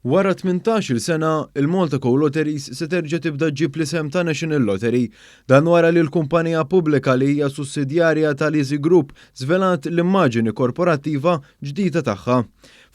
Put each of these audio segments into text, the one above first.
Wara 18-il sena, il-Malta Co Lotteries se terġa' tibda ġġib l-isem ta' National Lottery. Dan wara li l-kumpanija pubblika li hija sussidjarja tal-Easy Group żvelat l-immaġini korporattiva ġdida tagħha.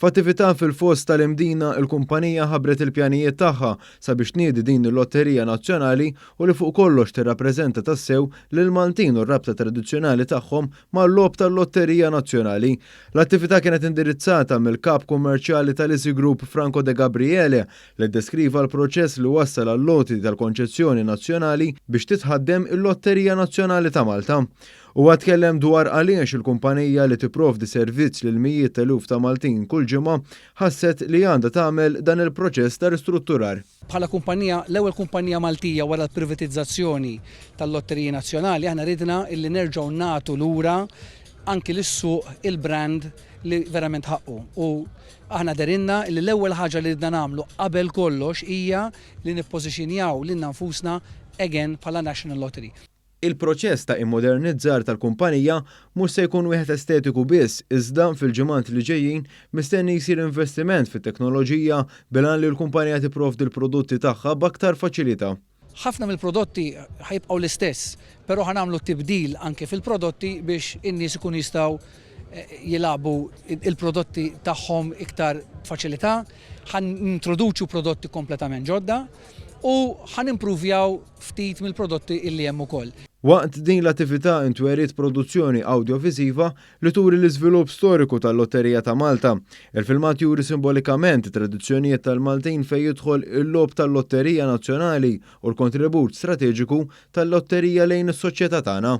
F'attività fil-foss tal-Imdina, il-kumpanija ħabbret il-pjanijiet tagħha sabiex tniedi din il-Lotterija Nazzjonali u li fuq kollox tirrappreżenta tassew lill-Maltin u r-rabta tradizzjonali tagħhom mal-logħob tal-Lotterija Nazzjonali. L-attività kienet indirizzata mill-kap kummerċjali tal-Easy Group Franco De Gabriele li ddeskriva l-proċess li wassal għall-għoti tal-konċessjoni nazzjonali biex titħaddem il-Lotterija Nazzjonali ta' Malta. Huwa tkellem dwar għaliex il-kumpanija li tipprovdi servizz lil mijiet t'eluf ta' Maltin kull ġimgħa ħasset li għandha tagħmel dan il-proċess ta' ristrutturar. Bħala kumpanija, l-ewwel kumpanija Maltija wara l-privatizzazzjoni tal-Lotteriji Nazzjonali, aħna ridna illi nerġgħu nagħtu lura anki lis-suq il-brand li verament ħaqqu. U aħna dehrilna li l-ewwel ħaġa li ridna nagħmlu qabel kollox hija li nippożizzjonjaw lilna nfusna again bħala National Lottery. Il-proċess ta' immodernizzar tal-kumpanija mhux se jkun wieħed estetiku biss, iżda fil-ġimgħat li ġejjin mistenni jsir investiment fit-teknoloġija bil-għan li l-kumpanija tipprovdi l-prodotti tagħha b'aktar faċilità. Ħafna mill-prodotti ħa jibqgħu l-istess, però ħa nagħmlu tibdil anke fil-prodotti biex in-nies ikun jistgħu jilagħbu il-prodotti tagħhom iktar faċilità, ħa nintroduċu prodotti kompletament ġodda u ħa nimpruvjaw ftit mill-prodotti illi hemm ukoll. Waqt din l-attività intweriet produzzjoni audiovisiva li turi l-iżvilupp storiku tal-Lotterija ta' Malta. Il-filmat juri simbolikament tradizzjonijiet tal-Maltin fejn jidħol il-logħob tal-Lotterija Nazzjonali u l-kontribut strateġiku tal-Lotterija lejn is-soċjetà tagħna.